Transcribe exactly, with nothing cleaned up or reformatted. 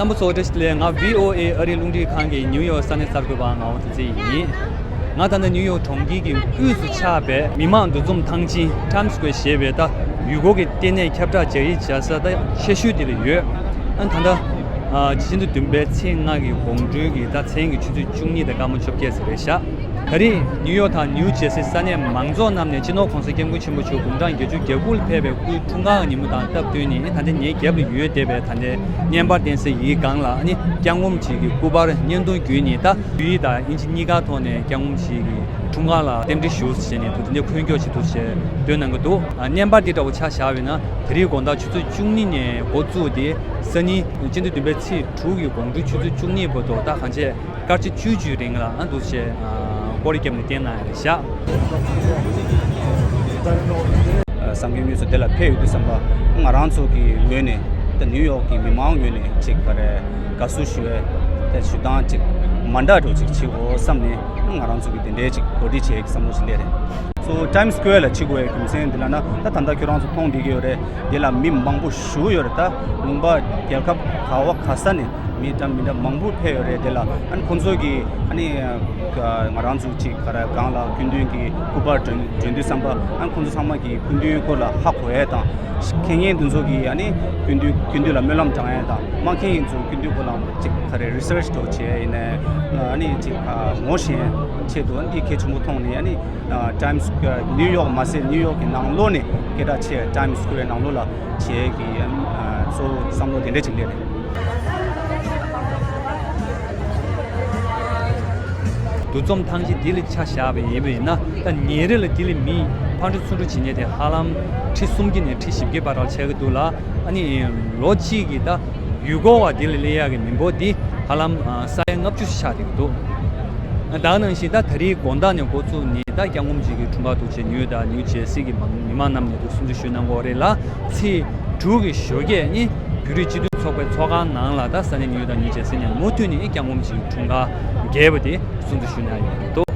རྣམ་པ་ཚོ་བཀྲ་ཤིས་བདེ་ལེགས། ང་བྷི་ཨོ་ཨེ་ཨ་རིའི་རླུང་འཕྲིན་ཁང་གི་ནིའུ་ཡོག་ས་གནས་གསར་འགོད་པ་ངག་དབང་རྡོ་རྗེ་ཡིན། ང་ད་ལྟ་ནིའུ་ཡོག་གྲོང་ཁྱེར་གྱི་དབུས་སུ་ཆགས་པའི་མི་མང་འདུ་འཛོམས་ཐང་ཆེན་Times Square་ཞེས་པའི་ད་ཡུལ་སྐོར་གྱི་ལྟེ་གནས་ཁྱབ་བསྒྲགས་སྦྱང་ཡིག་བྱ་ས་ད་ཆེ་ཤོས་དེ་ལ་ཡོད། ཨ་ད་ལྟ་ཨ་ཕྱི་ཟླ་བདུན་པའི་ཚེས་ལྔ་གི་དགོང་དྲོའི་གི་ད་མཚན་གྱི་ཆུ་ཚོད་བཅུ་གཉིས་དང་སྐར་མ་བཅོ་བརྒྱད་ཙམ་རེད་ཤག་ད་རེས་ནིའུ་ཡོག་དང་ནིའུ་ཇེ་སི་ས་གནས་མང་ཚོགས་རྣམས་ནས་སྤྱི་ནོར་༸གོང་ས་༸སྐྱབས་མགོན་ཆེན་པོ་མཆོག་དགུང་གྲངས་བརྒྱད་ཅུ་གྱ་དགུ་ལ་ཕེབས་པའི་སྐུའི་འཁྲུངས་སྐར་ཉིན་མོ་དང་སྟབས་བསྟུན་ནས་ད་ལྟ་ངའི་རྒྱབ་ལ་ཡོད་བསྡད་པའི་ད་ལྟའི་བརྙན་པར་བསྟན་ས་ཡི་སྒང་ལ་ཨ་ནི་སྐྱབས་མགོན་མཆོག་གི་སྐུ་པར་བརྙན་ཐུང་བརྒྱུད་ནས་ད་བོད་ཡིག་དང་དབྱིན་ཇི་གཉིས་ཀ་ཐོག་ནས་སྐྱབས་མགོན་མཆོག་གི་འཁྲུངས་སྐར་ལ་རྟེན་འབྲེལ་ཞུ་ཟེར་ནས་འདུག་དེ་འདྲའི་འཁོད་འཁྱོག་བྱེད་འདུག་ཅེས་འདོན་གནང་གི་འདུག་ཨ་བརྙན་པར་འདི་འདྲ་བོ་ཆ་བཞག་པ་ཡིན་ན་ད་རེས་དགོང་དག་ཆུ་ཚོད་བཅུ་གཉིས་ནས་འགོ་བཙུགས་ཏེ་སང་ཉིན་སྤྱི་ཟླ་བདུན་པའི་ཚེས་དྲུག་གི་དགོང་དྲོ་ཆུ་ཚོད་བཅུ་གཉིས་བར་དུ་ད་གང་བྱས་སྐར་ཆ་བཅུ་བཅུའི་རིང་ལ་ཨ་འདུག་ཅེས་ཨ་སྐོར་ར་བརྒྱབ་ནས་བསྟན་གནང་ཡོད་རེད་ཤག་ཨ་སངས་རྒྱས་དངོས་སུ་དེ་ལ་ཕེབས་ཡོང་དུས་ཙམ་པ་ང་རང་ཚོ་གི་ངོས་ནས་ད་ནིའུ་ཡོག་གི་མི་མང་ངོས་ནས་ཅིག་ག་རེ་དགའ་བསུ་ཞུ་བའི་ད་ཞུ་སྟངས་ཅིག་མ་འདྲ་འགྲོ་ཅིག་བྱེད་དགོས་བསམ་ནས་ང་རང་ཚོ་གི་དེ་འདྲའི་ཅིག་གོ་སྒྲིག་བྱེད་ཀྱི་བསམ་བློ་ཞིག་སླེབས་རེད། སོ་Times Square་ལ་ཕྱིན་དགོས་པའི་རྒྱུ་མཚན་འདི་ལ་ན་ད་ད་ལྟ་ཁྱོད་རང་ཚོ་མཐོང་བསྡད་ཀྱི་ཡོད་རེད། འདི་ལ་མི་མང་པོ་ཞེ་པོ་ཡོད་རེད། ད་ལུང་པ་རྒྱལ་ཁབ་ག་བ་ག་ས་ནས་མི་འདྲ་མི་འདྲ་མང་པོ་ཕེབས་ཡོད་རེད། འདི་ལ་ཨ་ནི་ཁོང་ཚོ་གིས་ཨ་ནི་ང་རང་ཚོ་ཅིག་ག་རེ་སྒང་ལ་སྐུ་མདུན་གྱི་སྐུ་པར་སྒྲོན་སྒྲོན་དུས་ཙམ་པ་ཨ་ནི་ཁོང་ཚོ་ཚང་མ་གིས་སྐུ་མདུན་སྐོར་ལ་ཧ་གོ་ཡས་དང་། མཁྱེན་མཁན་དེ་ཚོ་གིས་ཨ་ནི་སྐུ་མདུན་སྐུ་མདུན་ལ་སྨོན་ལམ་བགྲང་ཡས་དང་། མ་མཁྱེན་མཁན་ཚོ་སྐུ་མདུན་སྐོར་ལ་ཅིག་ག་རེ་research་འདྲ་བོ་བྱས་ཡིན་ནའི་ཨ་ནི་ཅིག་ངོ་ཤེས་ཆེད་དུ་ཨ་ནི་འདི་གལ་ཆེན་པོ་མཐོང་ནས་ཨ་ནི། ཨ་Times Square་ནིའུ་ཡོག་མ་ཟད་ནིའུ་ཡོག་གི་ནང་ལོགས་ནས་སྐད་གྲགས་ཆེ་Times Square་ནང་ལོགས་ལ་བྱེད་ཀྱི་ཨ་གཙོ་བོ་བསམ་བློ་དེ་འདྲ་ཅིག་སླེབས་རེད། འདུ་འཛོམས་ཐང་ཆེན་འདི་ལ་ཆ་བཞག་པ་ཡིན་པ་ཡིན་ན་ད་ཉིན་རེ་ལ་འདི་ལ་མི་ཕར་འགྲོ་ཚུར་འགྲོ་བྱེད་མཁན་དེ་ཧ་ལམ་ཁྲི་སུམ་བརྒྱ་ནས་ཁྲི་བཞི་བརྒྱ་བར་ལ་ཆགས་ཀྱི་འདུག་ལ། ཨ་ནི་ལོ་གཅིག་གི་ད་ཡུལ་སྐོར་བ་འདི་ལ་སླེབས་ཡག་གི་མི་འབོར་འདི་ཧ་ལམ་ཨ་ས་ཡ་ལྔ་བཅུ་ཞིག་ཆགས་བསྡད་ཀྱི་འདུག་ད་ག་ནང་བཞིན་ད་ད་རེས་དགོང་དག་ནས་འགོ་བཙུགས་ནས་ད་སྐྱབས་མགོན་མཆོག་གི་འཁྲུངས་སྐར་དུས་ཆེན་ནིའུ་ཡོག་དང་ནིའུ་ཇེ་སི་གི་མང་མི་མང་རྣམས་ནས་འདུག་སྲུང་བརྩི་ཞུ་གནང་གི་ཡོད་རེད་ལ། ཚེས་དྲུག་གི་ཞོགས་ཀས་ནི་བོད་རིགས་སྤྱི་མཐུན་ཚོགས་པའི་ཚོགས་ཁང་ནང་ལ་ད་ས་གནས་ནིའུ་ཡོག་དང་ནིའུ་ཇེ་སི་ནས་མུ་མཐུད་ནས་སྐྱབས་མགོན་མཆོག་གི་འཁྲུངས་སྐར་རྒྱས་པ་དེ་སྲུང་བརྩི་ཞུ་གནང་ཡོད་འདུག